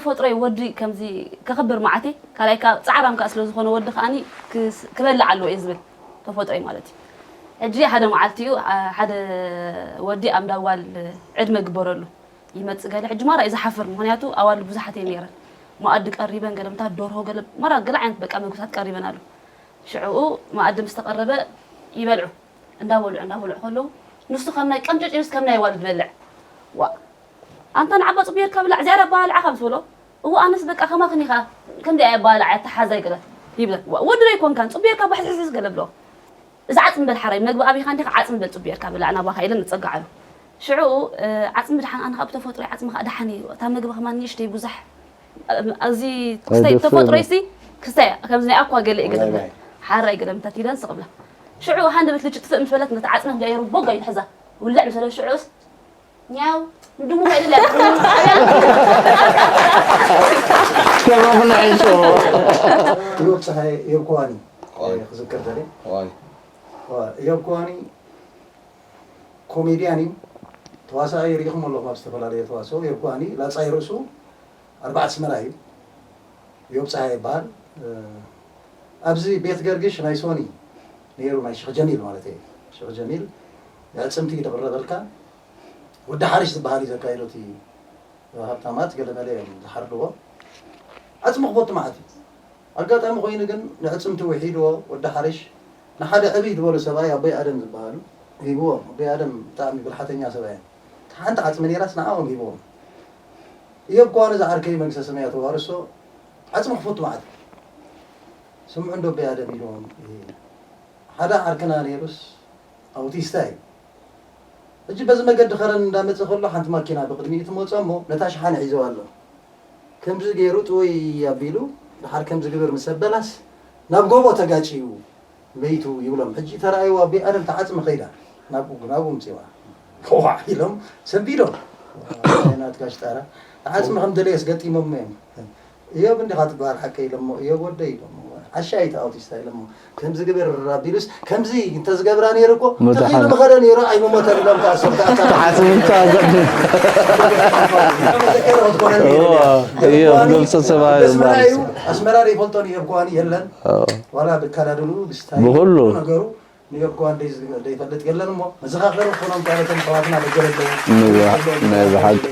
ተፈጥሮይ ወዲ ከምዚ ከኽብር መዓተይ፣ ካልኣይ ከዓ ፃዕራም ከዓ ስለ ዝኾነ ወዲ ከዓኒ ክስ- ክበልዕ ኣለዎ እየ ዝብል ተፈጥሮይ ማለት እዩ። ሕጂ ሓደ መዓልቲ እዩ፣ አ- ሓደ ወዲ ኣብ እንዳ ጓል ዕድመ ግበረሉ ይመፅእ ገለ። ሕጂ ማራ እዩ ዝሓፍር፣ ምኽንያቱ ኣዋልድ ብዙሓት እየን ነይረን። መኣዲ ቀሪበን ገለ ምታት ደርሆ ገለ ማራ ገለ ዓይነት በቃ ምግብታት ቀሪበን ኣሎ። ሽዕኡ መኣዲ ምስ ተቐረበ ይበልዑ። እንዳበልዑ እንዳበልዑ ከለዉ ንሱ ከም ናይ ቀምጨጭ ኢሉስ ከም ናይ ኣዋልድ በልዕ። ዋ ኣንታ ንዓባ ጽቡየርካ ብላዕ፣ ዝያዳ ኣባላልዓኻ ምስ በሎ፣ እዎ ኣነስ በቃ ከማኽን ኢኻ፣ ከምዚ ኣየ ኣባላልዓ ተሓዛይ ገለ ይብለ። ዋ ወዲ ዶ ኣይኮንካን ጽቡየርካ ባሕስሕስሕስ ገለ ብሎ። እዚ ዓጽሚ በል ሓራይ መግቢ ኣቢኻ እንዲኻ ዓጽሚ በል ጽቡየርካ ብላዕ ናባኻ ኢለን ንጸግዓሉ። ሽዑ ዓጽሚ ድሓን ኣነ ካብ ተፈጥሮ ዓጽሚ ከዓ ድሓን እዩ። እታ መግቢ ከማን ንእሽተይ ብዙሕ ኣብዚ ክስታይ ተፈጥሮ ይሲ ክስታይ ከምዚ ናይ ኣኳ ገለ ይገለ ሓራይ ገለ ምታት ኢለን ስቕብላ። ሽዑ ሃንደበት ልጭ ጥፍእ ምስ በለት ነቲ ዓጽሚ ገይሩ ቦጋ ይትሕዛ ውልዕ ምስ በለ ሽዑስ ኛው ንድሙ ከይደለ ከማኹን ሒሶ እዮብ ፀሃይ እዮብ ከዋኒ ክዝክር ደለ ዋይ እዮብ ከዋኒ ኮሜድያን እዩ። ተዋሳኢ ርኢኹም ኣለኹም ኣብ ዝተፈላለየ ተዋስኦ። እዮብ ከዋኒ ላፃይ ርእሱ ኣርባዕተ ኣስመራ እዩ። እዮብ ፀሃይ ይበሃል። ኣብዚ ቤት ገርግሽ ናይ ሶኒ ነይሩ ናይ ሽኽ ጀሚል ማለት እየ። ሽኽ ጀሚል ኣዕፅምቲ እዩ ዝቕረበልካ። ወዲ ሓሪሽ ዝበሃል እዩ ዘካይዶ እቲ ሃብታማት ገለመለ እዮም ዝሓርድዎ። ዓፅሚ ክፈቱ መዓት እዩ። ኣጋጣሚ ኮይኑ ግን ንዕፅምቲ ውሒድዎ ወዲ ሓሪሽ ንሓደ ዕብይ ዝበሉ ሰብኣይ ኣቦይ ኣደም ዝበሃሉ ሂብዎም። ኣቦይ ኣደም ብጣዕሚ ብልሓተኛ ሰብኣይ እዮም። ሓንቲ ዓፅሚ ነይራስ ንዓኦም ሂብዎም። እዮብ ከዋኒ ዝዓርከይ መንግስተ ሰማያት ተዋርሶ ዓፅሚ ክፈቱ መዓት እዩ። ስምዑ እንዶ ኣቦይ ኣደም ኢልዎም ሓደ ዓርክና ነይሩስ ኣውቲስታ እዩ። ሕጂ በዚ መገዲ ከረን እንዳመፀ ከሎ ሓንቲ ማኪና ብቅድሚኡ ትመፆ እሞ ነታ ሽሓነ ሒዘዋ ኣሎ። ከምዚ ገይሩ ጥውይ ኣቢሉ ድሓር ከምዚ ግብር ምስ ኣበላስ ናብ ጎቦ ተጋጭዩ መይቱ ይብሎም። ሕጂ ተራእይዋ ኣቦይ ኣደም ተዓፅሚ ከይዳ ናብኡ ናብኡ ምፅዋ ዋ ኢሎም ሰንቢዶም። ናትካ ሽጣራ ተዓፅሚ ከም ደለየስ ገጢሞሞ እዮም። እዮብ እንዲኻ ትበሃል ሓቀይ ኢሎሞ እዮብ ወደይ ኢሎሞ ዓሻ እዩ ኣውቲስታ ኢሎሞ ከምዚ ግበር ኣቢሉስ ከምዚ እንተዝገብራ ነይሩ እኮ ተኺሉ ምኸደ ነይሩ ኣይምሞተን ኢሎም ተኣሰብ ተኣታ ተሓስብታ እዮ ግብፂ ሰባ ኣስመራ ዘይፈልጦ እዮብ ከዋኒ የለን ዋላ ብካዳድሉ ብስታይ ብኩሉ ነገሩ ንዮብ ከዋን ደይፈልጥ የለን እሞ መዘኻኸሪ ክኾኖም ካልኦት ኣሕዋትና በገለለዉ ናይ ብሓቂ